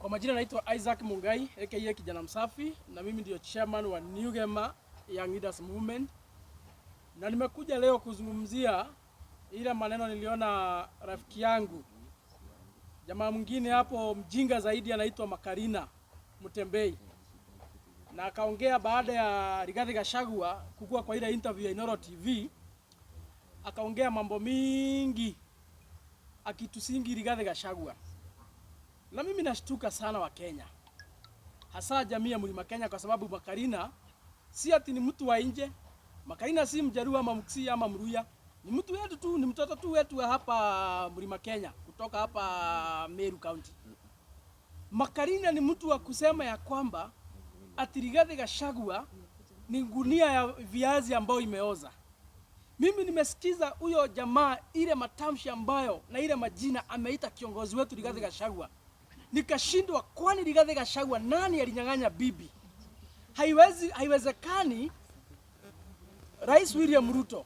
Kwa majina naitwa Isaac Mungai aka Kijana Msafi, na mimi ndio chairman wa New Gema Young Leaders Movement, na nimekuja leo kuzungumzia ile maneno niliona rafiki yangu jamaa mwingine hapo mjinga zaidi anaitwa Makarina Mutembei, na akaongea baada ya Rigathi Gachagua kukua kwa ile interview ya Inoro TV, akaongea mambo mingi akitusingi Rigathi Gachagua. Na mimi nashtuka sana wa Kenya, hasa jamii ya Mlima Kenya, kwa sababu Makarina si ati ni mtu wa nje. Makarina si Mjaluo ama Mkisii ama Mluhya, ni mtu wetu tu, ni mtoto tu wetu wa hapa Mlima Kenya, kutoka hapa Meru County. Makarina ni mtu wa kusema ya kwamba ati Rigathi Gachagua ni gunia ya viazi ambayo imeoza. Mimi nimesikiza huyo jamaa ile matamshi ambayo na ile majina ameita kiongozi wetu Rigathi Gachagua, nikashindwa, kwani Rigathi Gachagua nani alinyang'anya bibi? Haiwezekani Rais William Ruto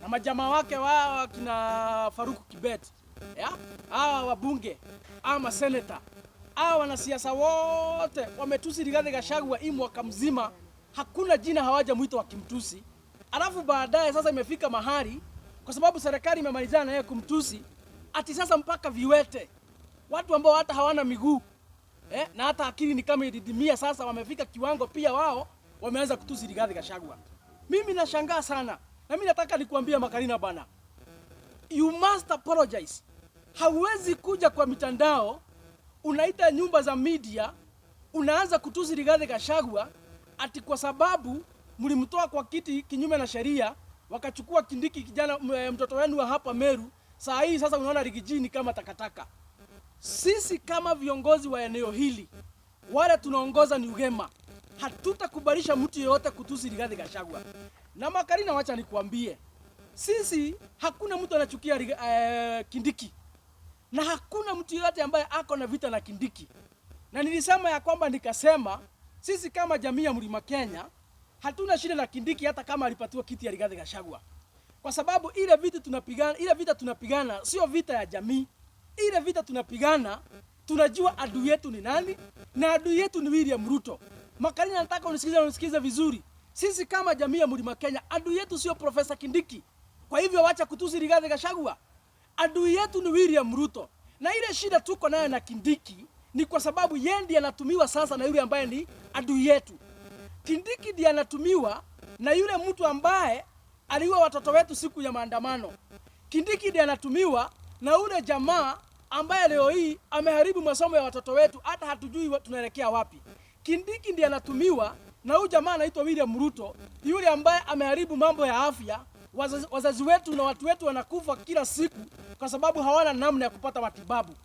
na majamaa wake wao kina Farouk Kibet, ya hawa wabunge, hawa maseneta, hawa wanasiasa wote wametusi Rigathi Gachagua hii mwaka mzima, hakuna jina hawajamwita wakimtusi. Alafu baadaye sasa imefika mahali, kwa sababu serikali imemalizana na yeye kumtusi, ati sasa mpaka viwete, watu ambao hata hawana miguu na hata akili ni kama ilididimia, sasa wamefika kiwango pia wao wameanza kutusi Rigathi Gachagua. Mimi nashangaa sana, na mimi nataka nikuambia Makarina bana, you must apologize. Hauwezi kuja kwa mitandao unaita nyumba za media unaanza kutusi Rigathi Gachagua ati kwa sababu mlimtoa kwa kiti kinyume na sheria, wakachukua Kindiki kijana mtoto wenu wa hapa Meru. Saa hii sasa unaona Riggy G ni kama takataka. Sisi kama viongozi wa eneo hili wale tunaongoza ni Ugema, hatutakubalisha mtu yeyote kutusi Rigathi Gachagua. Na Makarina, wacha nikuambie, sisi hakuna mtu anachukia Kindiki na hakuna mtu yeyote ambaye ako na vita na Kindiki. Na nilisema ya kwamba, nikasema sisi kama jamii ya Mlima Kenya hatuna shida na Kindiki hata kama alipatiwa kiti ya Rigathi Gachagua, kwa sababu ile vita tunapigana sio vita ya jamii. Ile vita tunapigana, tunajua adui yetu ni nani, na adui yetu ni William Ruto. Makarina, nataka unisikize, unisikize vizuri. Sisi kama jamii ya Mlima Kenya, adui yetu sio Profesa Kindiki. Kwa hivyo wacha kutusi Rigathi Gachagua. Adui yetu ni William Ruto, na ile shida tuko nayo na Kindiki ni kwa sababu yeye ndiye anatumiwa sasa na yule ambaye ni adui yetu. Kindiki ndiye anatumiwa na yule mtu ambaye aliua watoto wetu siku ya maandamano. Kindiki ndiye anatumiwa na ule jamaa ambaye leo hii ameharibu masomo ya watoto wetu, hata hatujui tunaelekea wapi. Kindiki ndiye anatumiwa na huyu jamaa anaitwa William Ruto, yule ambaye ameharibu mambo ya afya. Wazazi wetu na watu wetu wanakufa kila siku kwa sababu hawana namna ya kupata matibabu.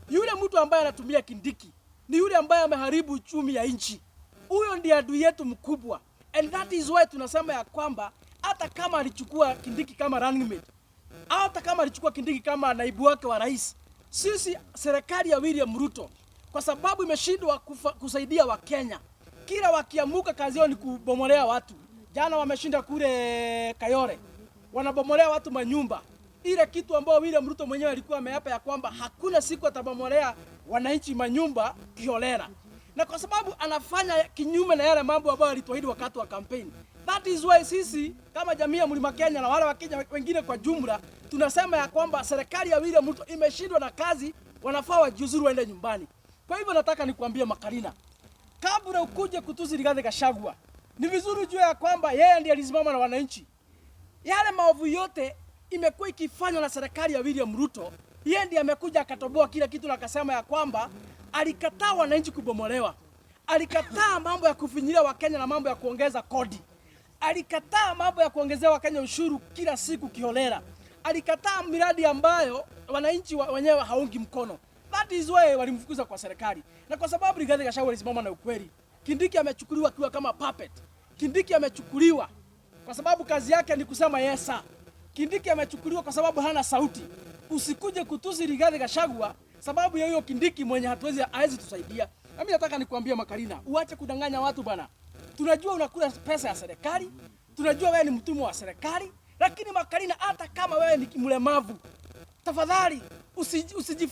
Yule mtu ambaye anatumia Kindiki ni yule ambaye ameharibu uchumi ya nchi. Huyo ndiye adui yetu mkubwa, and that is why tunasema ya kwamba hata kama alichukua Kindiki kama running mate, hata kama alichukua Kindiki kama naibu wake wa rais, sisi serikali ya William Ruto, kwa sababu imeshindwa kusaidia Wakenya, kila wakiamuka kazi yao ni kubomolea watu. Jana wameshinda kule Kayole, wanabomolea watu manyumba. Ile kitu ambayo William Ruto mwenyewe alikuwa ameapa ya kwamba hakuna siku atabomolea wananchi manyumba kiholela, na kwa sababu anafanya kinyume na yale mambo ambayo alituahidi wakati wa kampeni. That is why sisi kama jamii ya Mlima Kenya na wale wa Kenya wengine kwa jumla tunasema ya kwamba serikali ya William Ruto imeshindwa na kazi, wanafaa wajiuzuru waende nyumbani. Kwa hivyo nataka nikuambie Makarina, kabla ukuje kutusi Rigathi Gachagua, ni vizuri ujue ya kwamba yeye ndiye alisimama na wananchi. Yale maovu yote imekuwa ikifanywa na serikali ya William Ruto, yeye ndiye amekuja akatoboa kila kitu na akasema ya kwamba alikataa wananchi kubomolewa, alikataa mambo ya kufinyilia Wakenya na mambo ya kuongeza kodi, alikataa mambo ya kuongezea Wakenya ushuru kila siku kiholela, alikataa miradi ambayo wananchi wenyewe haungi mkono. That is why walimfukuza kwa serikali, na kwa sababu Rigathi Gachagua alisimama na ukweli, Kindiki amechukuliwa akiwa kama puppet. Kindiki amechukuliwa kwa sababu kazi yake ni kusema yes sir. Kindiki amechukuliwa kwa sababu hana sauti. Usikuje kutusi Rigathi Gachagua sababu ya huyo Kindiki mwenye hawezi tusaidia. Na mimi nataka nikuambie Makarina, uache kudanganya watu bana. Tunajua unakula pesa ya serikali, tunajua wewe ni mtumwa wa serikali, lakini Makarina, hata kama wewe ni mlemavu, tafadhali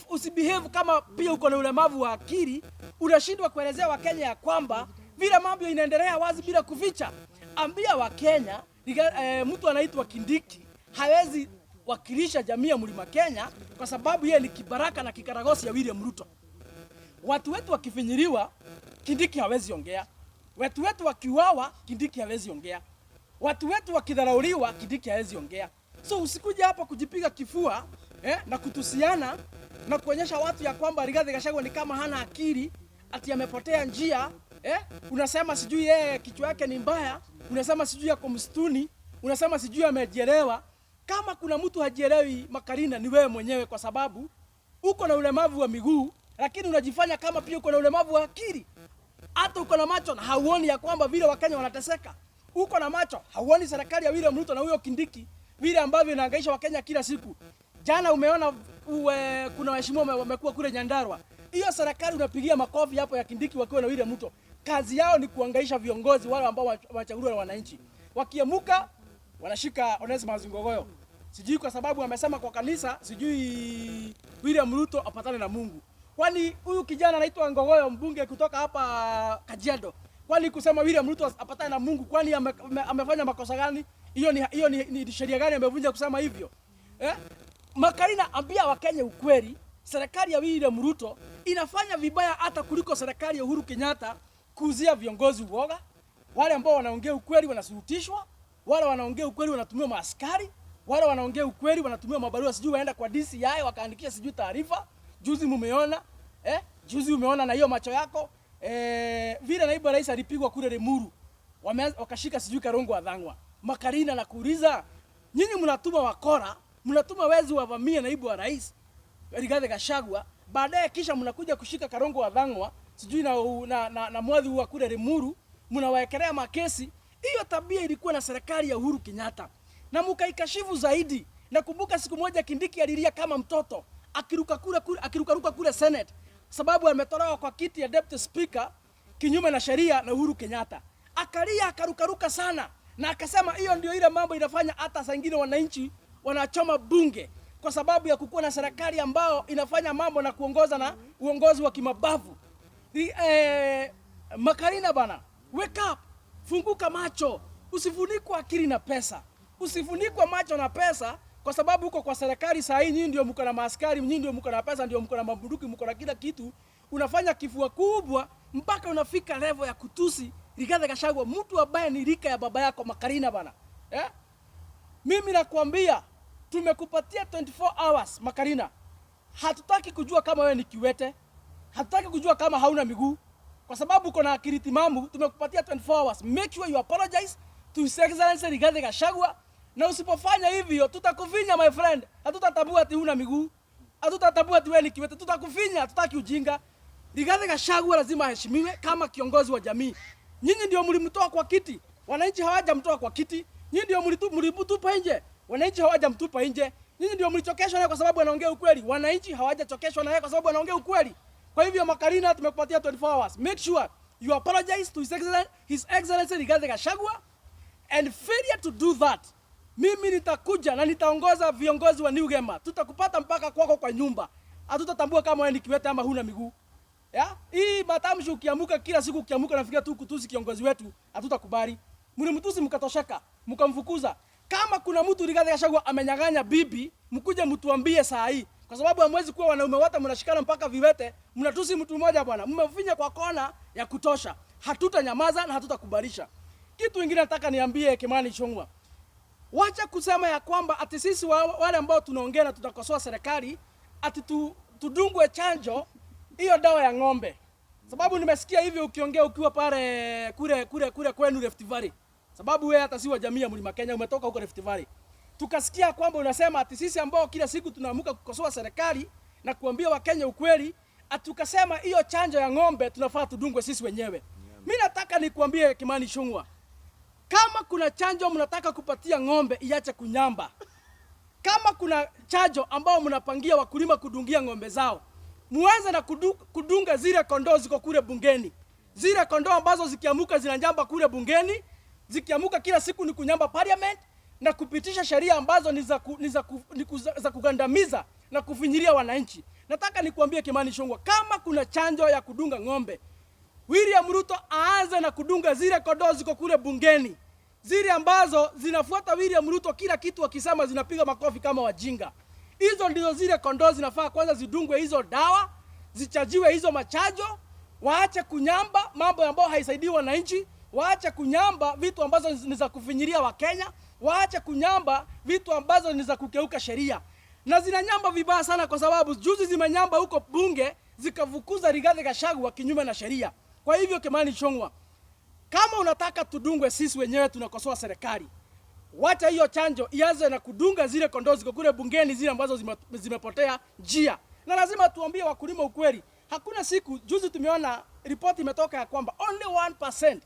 Usibehave kama pia uko na ulemavu wa akili, unashindwa kuelezea Wakenya ya kwamba vile mambo inaendelea wazi bila kuficha. Ambia Wakenya mtu anaitwa Kindiki hawezi wakilisha jamii ya Mlima Kenya kwa sababu yeye ni kibaraka na kikaragosi ya William Ruto. Watu wetu wakifinyiliwa, Kindiki hawezi ongea. Watu wetu wakiuawa, Kindiki hawezi ongea. Watu wetu wakidharauliwa, Kindiki hawezi ongea. So usikuje hapa kujipiga kifua na kutusiana na kuonyesha watu ya kwamba Rigathi Gachagua ni kama hana akili, ati amepotea njia. Unasema sijui yeye kichwa yake ni mbaya, unasema sijui yako msituni, unasema sijui amejielewa. Kama kuna mtu hajielewi, Makarina, ni wewe mwenyewe, kwa sababu uko na ulemavu wa miguu, lakini unajifanya kama pia uko na ulemavu wa akili. Hata uko na macho na hauoni ya kwamba vile Wakenya wanateseka. Uko na macho hauoni serikali ya William Ruto na huyo Kindiki vile ambavyo inahangaisha Wakenya kila siku. Jana umeona kuna waheshimiwa wamekuwa kule Nyandarua. Hiyo serikali unapigia makofi hapo ya Kindiki wakiwa na William Ruto. Kazi yao ni kuhangaisha viongozi wale ambao wachaguliwa na wananchi. Wakiamuka wanashika Onesmus Ngogoyo. Sijui kwa sababu amesema kwa kanisa, sijui William Ruto apatane na Mungu. Kwani huyu kijana anaitwa Ngogoyo, mbunge kutoka hapa Kajiado, kwani kusema William Ruto apatane na Mungu, kwani amefanya makosa gani? Hiyo ni sheria gani amevunja kusema hivyo? Eh? Makarina, ambia Wakenya ukweli, serikali ya William Ruto inafanya vibaya hata kuliko serikali ya Uhuru Kenyatta kuuzia viongozi uoga. Wale ambao wanaongea ukweli wanasurutishwa, wale wanaongea ukweli wanatumiwa maaskari, wale wanaongea ukweli wanatumiwa mabarua, sijui waenda kwa DCI wakaandikisha sijui taarifa. Juzi mumeona, eh? Juzi umeona na hiyo macho yako vile naibu rais alipigwa kule Limuru, wakashika sijui Karungo wa Thang'wa. Makarina, na kuuliza, nyinyi mnatuma wakora, mnatuma wezi wavamie naibu wa rais Rigathi Gachagua, baadaye kisha mnakuja kushika Karungo wa Thang'wa sijui na mwadhi wa kule Limuru, mnawaekelea makesi. Hiyo tabia ilikuwa na serikali ya Uhuru Kenyatta na mkaikashifu zaidi. Nakumbuka siku moja Kindiki alilia kama mtoto akiruka kule kule akirukaruka kule Senate, sababu ametolewa kwa kiti ya deputy speaker kinyume na sheria na Uhuru Kenyatta. Akalia akarukaruka sana na akasema hiyo ndio ile mambo inafanya hata saa ingine wananchi wanachoma bunge kwa sababu ya kukuwa na serikali ambao inafanya mambo na kuongoza na uongozi wa kimabavu. Makarina bana, wake up, funguka macho, usifunikwe akili na pesa, usifunikwe macho na pesa kwa sababu uko kwa serikali saa hii. Nyinyi ndio mko na maaskari, nyinyi ndio mko na pesa, ndio mko na mabunduki, mko na kila kitu. Unafanya kifua kubwa mpaka unafika level ya kutusi Rigathi Gachagua, mtu ambaye ni rika ya baba yako. Makarina bana, eh? Mimi nakwambia tumekupatia 24 hours, Makarina. Hatutaki kujua kama wewe ni kiwete, hatutaki kujua kama hauna miguu, kwa sababu uko na akili timamu. Tumekupatia 24 hours, make sure you apologize to His Excellency Rigathi Gachagua, na usipofanya hivyo tutakufinya, my friend. Hatutatambua ati huna miguu, hatutatambua ati wewe ni kiwete, tutakufinya. Hatutaki ujinga. Rigathi Gachagua lazima aheshimiwe kama kiongozi wa jamii. Nyinyi ndio mlimtoa kwa kiti, wananchi hawajamtoa kwa kiti. Nyinyi ndio mlimtupa nje, wananchi hawajamtupa nje. Nyinyi ndio mlichokeshwa naye kwa sababu anaongea ukweli, wananchi hawajachokeshwa naye kwa sababu anaongea ukweli. Kwa hivyo Makarina, tumekupatia 24 hours. Make sure you apologize to His Excellency Rigathi Gachagua, and failure to do that, mimi nitakuja na nitaongoza viongozi wa New Gema. Tutakupata mpaka kwako kwa nyumba. Hatutatambua kama wewe ni kiwete ama huna miguu. Ya? Hii matamshi ukiamuka kila siku, ukiamuka nafikiria tu kutusi kiongozi wetu, hatutakubali. Mlimtusi mkatosheka, mkamfukuza. Kama kuna mtu Rigathi Gachagua amenyang'anya bibi, mkuje mtuambie saa hii. Kwa sababu hamwezi kuwa wanaume wote mnashikana mpaka viwete, mnatusi mtu mmoja bwana. Mmemfinya kwa kona ya kutosha. Hatutanyamaza na hatutakubalisha. Kitu kingine nataka niambie Kimani Ichung'wah. Wacha kusema ya kwamba ati sisi wale ambao tunaongea na tutakosoa serikali ati tudungwe chanjo hiyo dawa ya ng'ombe. Sababu nimesikia hivyo ukiongea ukiwa pale kule kule kule kwenu Rift Valley. Sababu wewe hata si wa jamii ya Mlima Kenya, umetoka huko Rift Valley. Tukasikia kwamba unasema ati sisi ambao kila siku tunaamuka kukosoa serikali na kuambia Wakenya ukweli, ati tukasema hiyo chanjo ya ng'ombe tunafaa tudungwe sisi wenyewe. Mimi nataka nikuambie Kimani Ichung'wah, kama kuna chanjo mnataka kupatia ng'ombe iache kunyamba, kama kuna chanjo ambao mnapangia wakulima kudungia ng'ombe zao, muanze na kudunga zile kondoo ziko kule bungeni, zile kondoo ambazo zikiamuka zinanyamba kule bungeni, zikiamuka kila siku ni kunyamba parliament na kupitisha sheria ambazo ni za, ku, ni za, ku, ni kuza, za kugandamiza na na kufinyilia wananchi. Nataka nikuambie Kimani Ichung'wah, kama kuna chanjo ya kudunga ng'ombe, William Ruto aanze na kudunga zile kondoo ziko kule bungeni, zile ambazo zinafuata William Ruto kila kitu akisema zinapiga makofi kama wajinga. Hizo ndizo zile kondoo zinafaa kwanza zidungwe hizo dawa, zichajiwe hizo machajo, waache kunyamba mambo ambayo haisaidii wananchi, waache kunyamba vitu ambazo ni za kufinyilia Wakenya, waache kunyamba vitu ambazo ni za kukeuka sheria. Na zinanyamba vibaya sana, kwa sababu juzi zimenyamba huko bunge zikavukuza Rigathi Gachagua kinyume na sheria. Kwa hivyo Kimani Ichung'wah, kama unataka tudungwe sisi wenyewe tunakosoa serikali, wacha hiyo chanjo ianze na kudunga zile kondoo ziko kule bungeni, zile ambazo zimepotea njia. Na lazima tuambie wakulima ukweli. Hakuna siku, juzi tumeona ripoti imetoka ya kwamba only 1%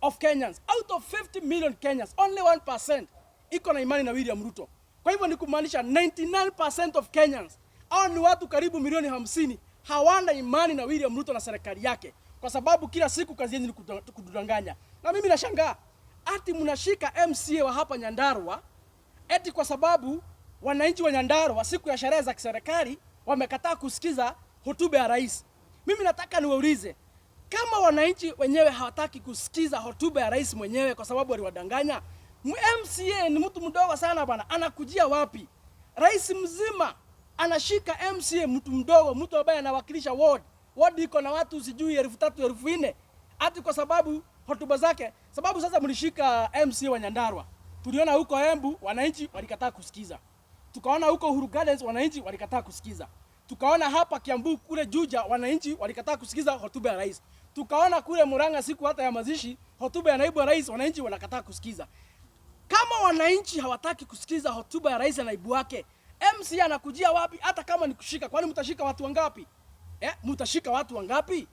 of Kenyans out of 50 million Kenyans, only 1% iko na imani na William Ruto. Kwa hivyo ni kumaanisha 99% of Kenyans, au ni watu karibu milioni 50, hawana imani na William Ruto na serikali yake, kwa sababu kila siku kazi yenu ni kutudanganya. Na mimi nashangaa ati mnashika MCA wa hapa Nyandarua eti kwa sababu wananchi wa Nyandarua siku ya sherehe za kiserikali wamekataa kusikiza hotuba ya rais. Mimi nataka niwaulize, kama wananchi wenyewe hawataki kusikiza hotuba ya rais mwenyewe kwa sababu aliwadanganya, MCA ni mtu mdogo sana bwana, anakujia wapi? Rais mzima anashika MCA, mtu mdogo, mtu ambaye anawakilisha ward. Ward iko na watu sijui 3,000, 4,000, ati kwa sababu hotuba zake. Sababu sasa mlishika MCA wa Nyandarua, tuliona huko Embu wananchi walikataa kusikiza, tukaona huko Uhuru Gardens wananchi walikataa kusikiza, tukaona hapa Kiambu kule Juja wananchi walikataa kusikiza hotuba ya rais, tukaona kule Murang'a siku hata ya mazishi hotuba ya naibu wa rais wananchi wanakataa kusikiza. Kama wananchi hawataki kusikiza hotuba ya rais na naibu wake, MCA anakujia wapi? Hata kama ni kushika, kwani mtashika watu wangapi? Mtashika watu wangapi?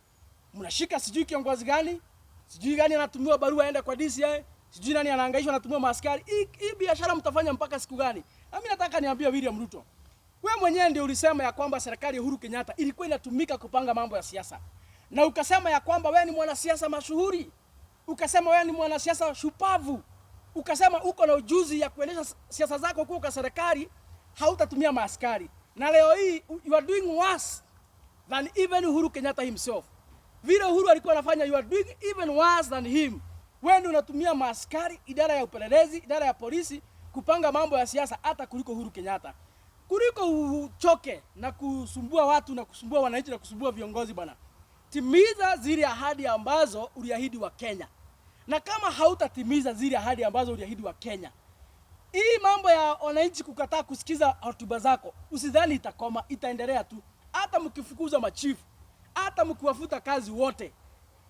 Mnashika sijui kiongozi gani, sijui gani anatumiwa barua aende kwa DCI, sijui nani anahangaishwa anatumiwa maaskari. Hii biashara mtafanya mpaka siku gani? Na mimi nataka niambie William Ruto, wewe mwenyewe ndio ulisema ya kwamba serikali ya Uhuru Kenyatta ilikuwa inatumika kupanga mambo ya siasa, na ukasema ya kwamba wewe ni mwanasiasa mashuhuri, ukasema wewe ni mwanasiasa shupavu, ukasema uko na ujuzi ya kuendesha siasa zako kwa serikali, hautatumia maaskari. Na leo hii you are doing worse than even Uhuru Kenyatta himself. Vile Uhuru alikuwa anafanya, you are doing even worse than him. Wewe ndio unatumia maaskari, idara ya upelelezi, idara ya polisi kupanga mambo ya siasa hata kuliko Uhuru Kenyatta. Kuliko uchoke na kusumbua watu na kusumbua wananchi na kusumbua viongozi bwana, timiza zile ahadi ambazo uliahidi wa Kenya. Na kama hautatimiza zile ahadi ambazo uliahidi wa Kenya, hii mambo ya wananchi kukataa kusikiza hotuba zako, usidhani itakoma, itaendelea tu. Hata mkifukuza machifu, hata mkiwafuta kazi wote,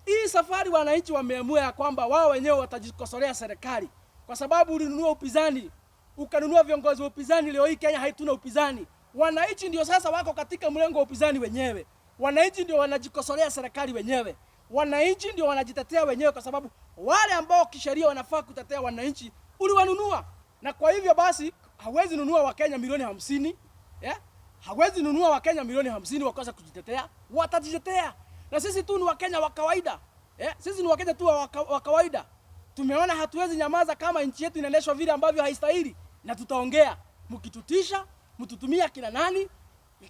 hii safari wananchi wameamua ya kwamba wao wenyewe watajikosolea serikali, kwa sababu ulinunua upinzani, ukanunua viongozi wa upinzani. Leo hii Kenya haituna upinzani. Wananchi ndio sasa wako katika mlengo wa upinzani wenyewe. Wananchi ndio wanajikosolea serikali wenyewe. Wananchi ndio wanajitetea wenyewe, kwa sababu wale ambao kisheria wanafaa kutetea wananchi uliwanunua, na kwa hivyo basi hawezi nunua Wakenya milioni 50, yeah? Hawezi nunua Wakenya milioni 50 wakosa kujitetea, watajitetea. Na sisi tu ni Wakenya wa kawaida, yeah? Sisi ni Wakenya tu wa kawaida. Tumeona hatuwezi nyamaza kama nchi yetu inaendeshwa vile ambavyo haistahili, na tutaongea. Mkitutisha, mtutumia kina nani?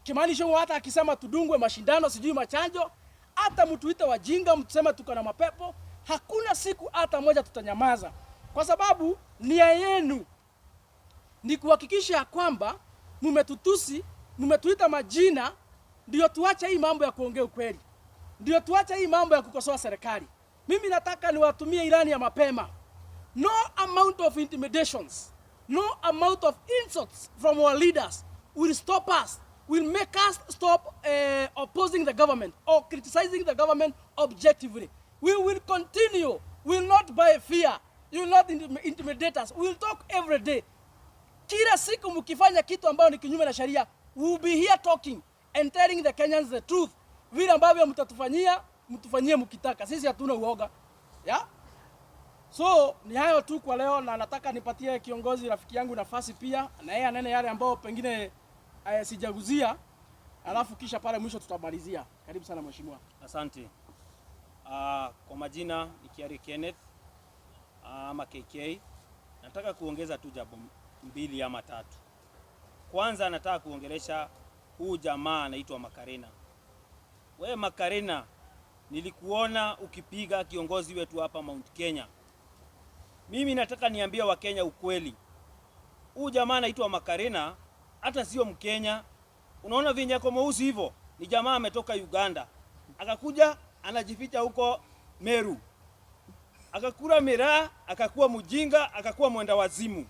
Kimani Ichung'wah hata akisema tudungwe mashindano sijui machanjo, hata mtuite wajinga, mtuseme tuko na mapepo, hakuna siku hata moja tutanyamaza, kwa sababu nia yenu ni kuhakikisha ya kwamba mmetutusi, mmetuita majina, ndio tuache hii mambo ya kuongea ukweli, ndio tuache hii mambo ya kukosoa serikali. Mimi nataka niwatumie ilani ya mapema. No amount of intimidations, no amount of insults from our leaders will stop us, will make us stop opposing the government or criticizing the government objectively. We will continue. We will not buy fear. You will not intimidate us. We will talk every day. Kila siku mkifanya kitu ambayo ni kinyume na sheria, we will be here talking and telling the Kenyans the truth. Vile ambavyo mtatufanyia, mtufanyie mkitaka. Sisi hatuna uoga. Yeah? So ni hayo tu kwa leo, na nataka nipatie kiongozi rafiki yangu nafasi pia na yeye anene yale ambayo pengine sijaguzia, alafu kisha pale mwisho tutamalizia. Karibu sana mheshimiwa. Asante. Kwa majina ni Kiari Kenneth ama KK. Nataka kuongeza tu jambo mbili ama tatu. Kwanza nataka kuongelesha huu jamaa anaitwa Makarena. We Makarena, nilikuona ukipiga kiongozi wetu hapa Mount Kenya. Mimi nataka niambie Wakenya ukweli. Huu jamaa anaitwa Makarena hata sio Mkenya. Unaona venye ako mweusi hivyo, ni jamaa ametoka Uganda, akakuja anajificha huko Meru, akakula miraa, akakuwa mjinga, akakuwa mwenda wazimu.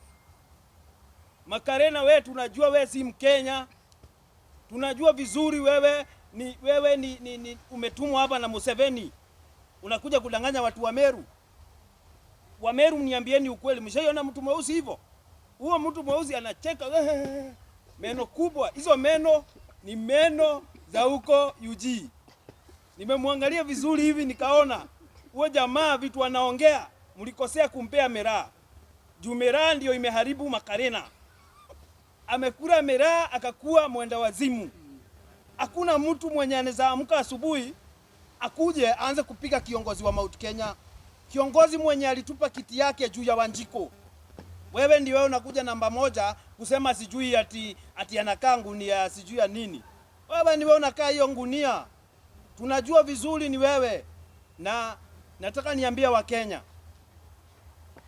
Makarena, we tunajua we si Mkenya, tunajua vizuri wewe ni umetumwa hapa na Museveni, unakuja kudanganya watu wa Meru. Wa Meru, niambieni ukweli, mshaiona mtu mweusi hivyo? Huo mtu mweusi anacheka meno kubwa, hizo meno ni meno za huko UG. Nimemwangalia vizuri hivi nikaona huo jamaa vitu anaongea, mlikosea kumpea miraa. Juu miraa ndio imeharibu Makarena. Amekula miraa akakuwa mwenda wazimu. Hakuna mtu mwenye anaweza amka asubuhi akuje aanze kupiga kiongozi wa Mount Kenya, kiongozi mwenye alitupa kiti yake juu ya Wanjiku. Wewe ndio wewe unakuja namba moja kusema sijui ati anakaa ngunia sijui ya nini. Wewe ni wewe unakaa hiyo ngunia, tunajua vizuri ni wewe. Na nataka niambie Wakenya,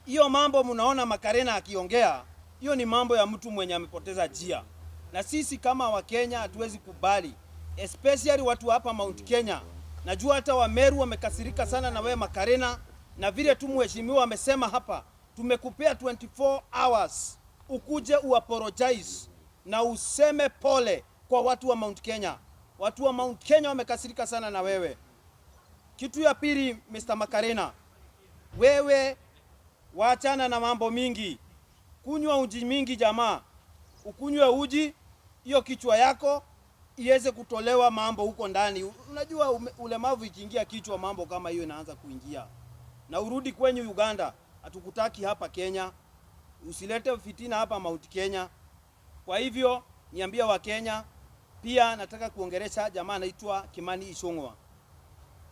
hiyo mambo mnaona Makarena akiongea, hiyo ni mambo ya mtu mwenye amepoteza njia, na sisi kama Wakenya hatuwezi kubali, especially watu hapa Mount Kenya. Najua hata Wameru wamekasirika sana na wewe Makarena, na vile tu mheshimiwa amesema hapa, tumekupea 24 hours ukuje uapologize na useme pole kwa watu wa Mount Kenya. Watu wa Mount Kenya wamekasirika sana na wewe. Kitu ya pili, Mr. Makarena, wewe waachana na mambo mingi, kunywa uji mingi jamaa, ukunywe uji hiyo kichwa yako iweze kutolewa mambo huko ndani. Unajua ulemavu ikiingia kichwa, mambo kama hiyo inaanza kuingia, na urudi kwenyu Uganda. Hatukutaki hapa Kenya, usilete fitina hapa Mount Kenya. Kwa hivyo niambia Wakenya, pia nataka kuongelesha jamaa anaitwa Kimani Ichung'wa.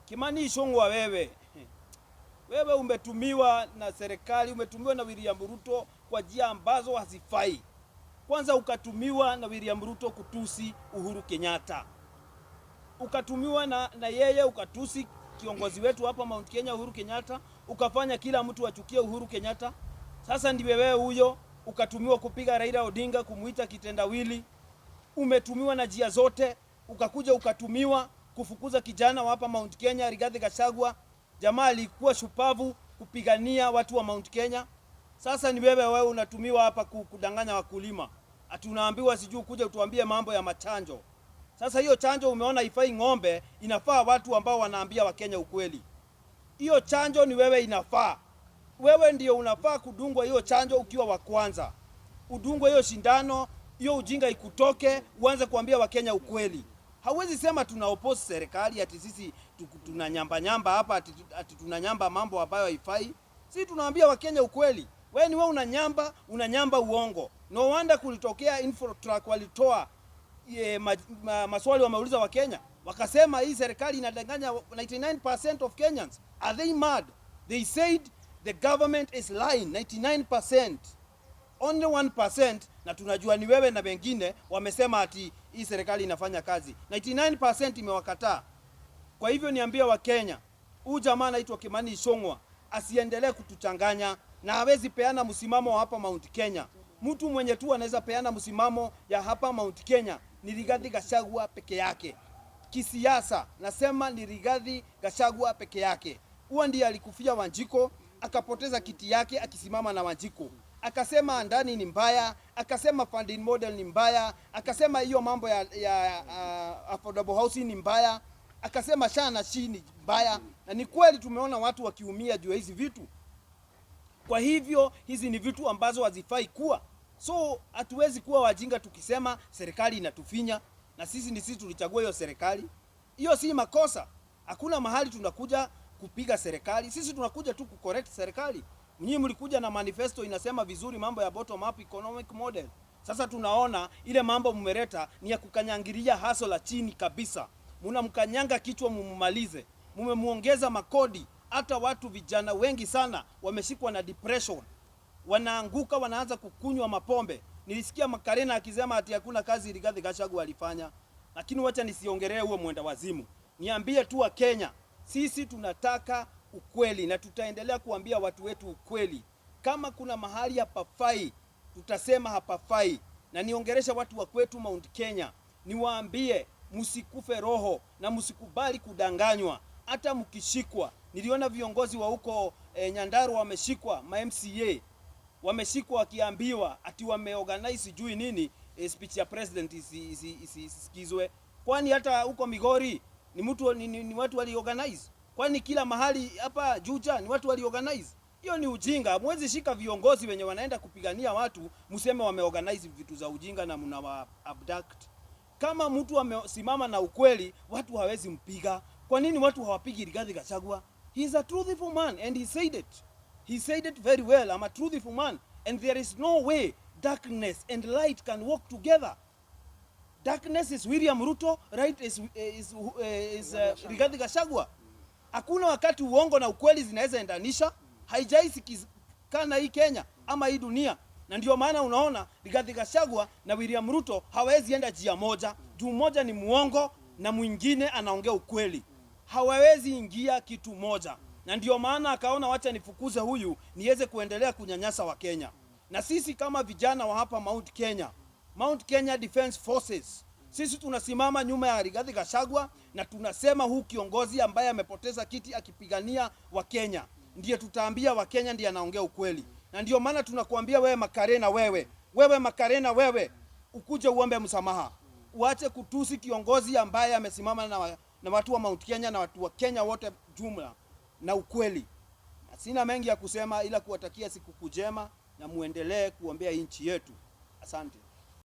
Kimani Ichung'wa, wewe umetumiwa na serikali, umetumiwa na William Ruto kwa njia ambazo hazifai. Kwanza ukatumiwa na William Ruto kutusi Uhuru Kenyatta, ukatumiwa na yeye ukatusi kiongozi wetu hapa Mount Kenya Uhuru Kenyatta, ukafanya kila mtu achukie Uhuru Kenyatta. Sasa ndiwe wewe huyo ukatumiwa kupiga Raila Odinga, kumuita kitendawili. Umetumiwa na njia zote, ukakuja ukatumiwa kufukuza kijana wa hapa Mount Kenya Rigathi Gachagua. Jamaa alikuwa shupavu kupigania watu wa Mount Kenya. Sasa ni wewe unatumiwa hapa kudanganya wakulima, ati unaambiwa sijui kuja utuambie mambo ya machanjo. Sasa hiyo chanjo umeona haifai ng'ombe, inafaa watu ambao wanaambia Wakenya ukweli. Hiyo chanjo ni wewe inafaa. Wewe ndio unafaa kudungwa hiyo chanjo ukiwa wa kwanza. Udungwe hiyo shindano, hiyo ujinga ikutoke, uanze kuambia Wakenya ukweli. Hauwezi sema tuna oppose serikali ati sisi tuna nyamba nyamba hapa ati tunanyamba mambo ambayo haifai. Sisi tunaambia Wakenya ukweli. Wewe ni wewe unanyamba, unanyamba uongo. No wonder kulitokea Infotrak walitoa maswali wameuliza Wakenya. Wakasema hii serikali inadanganya 99% of Kenyans. Are they mad? They said the government is lying 99%. Only 1%, na tunajua ni wewe na wengine wamesema ati hii serikali inafanya kazi. 99% imewakataa. Kwa hivyo niambie Wakenya, huyu jamaa anaitwa Kimani Ichung'wa asiendelee kutuchanganya na hawezi peana msimamo wa hapa Mount Kenya. Mtu mwenye tu anaweza peana msimamo ya hapa Mount Kenya ni Rigathi Gachagua peke yake. Kisiasa nasema ni Rigathi Gachagua peke yake. Huo ndiye alikufia Wanjiku, akapoteza kiti yake akisimama na Wanjiku. Akasema ndani ni mbaya, akasema funding model ni mbaya, akasema hiyo mambo ya affordable housing ni mbaya, akasema SHA na SHIF ni mbaya, na ni kweli tumeona watu wakiumia juu ya hizi vitu. Kwa hivyo hizi ni vitu ambazo hazifai kuwa. So hatuwezi kuwa wajinga tukisema serikali inatufinya na sisi ni sisi tulichagua hiyo serikali. Hiyo si makosa. Hakuna mahali tunakuja kupiga serikali. Sisi tunakuja tu kucorrect serikali. Nyinyi mlikuja na manifesto inasema vizuri mambo ya bottom up economic model. Sasa tunaona ile mambo mmeleta ni ya kukanyangiria hustler la chini kabisa. Mnamkanyanga kichwa mumumalize. Mumemuongeza makodi. Hata watu vijana wengi sana wameshikwa na depression. Wanaanguka, wanaanza kukunywa mapombe. Nilisikia Makarena akisema ati hakuna kazi Rigathi Gachagua alifanya, lakini wacha nisiongelee huo mwenda wazimu. Niambie tu wa Kenya, sisi tunataka ukweli na tutaendelea kuambia watu wetu ukweli. Kama kuna mahali hapafai, tutasema hapafai, na niongeresha watu wa kwetu Mount Kenya, niwaambie msikufe roho na msikubali kudanganywa. Hata mkishikwa, niliona viongozi wa huko Nyandarua wameshikwa, ma MCA wameshikwa wakiambiwa ati wameorganize sijui nini speech ya president isisikizwe. Kwani hata huko Migori ni mtu ni watu waliorganize? Kwani kila mahali hapa Juja ni watu waliorganize? Hiyo ni ujinga. Mwezi shika viongozi wenye wanaenda kupigania watu, mseme wameorganize vitu za ujinga na mnawa abduct. Kama mtu amesimama na ukweli, watu hawezi mpiga. Kwa nini watu hawapigi Rigathi Gachagua? He is a truthful man and he said it. He said it very well. I'm a truthful man and there is no way darkness and light can work together. Darkness is William Ruto, right is Rigathi Gachagua. Hakuna wakati uongo na ukweli zinaweza endanisha, haijaisikizana hii Kenya ama hii dunia, na ndio maana unaona Rigathi Gachagua na William Ruto hawawezi enda njia moja, juu mmoja ni muongo na mwingine anaongea ukweli, hawawezi ingia kitu moja, na ndio maana akaona wacha nifukuze huyu niweze kuendelea kunyanyasa Wakenya. Na sisi kama vijana wa hapa Mount Kenya, Mount Kenya Defense Forces, sisi tunasimama nyuma ya Rigathi Gachagua na tunasema huu kiongozi ambaye amepoteza kiti akipigania Wakenya ndiye tutaambia Wakenya ndiye anaongea ukweli, na ndio maana tunakuambia wewe Makarena, wewe Makarena, wewe ukuje uombe msamaha, uache kutusi kiongozi ambaye amesimama na watu wa Mount Kenya na watu wa Kenya wote jumla na ukweli. Na sina mengi ya kusema ila kuwatakia sikukuu njema na muendelee kuombea nchi yetu. Asante.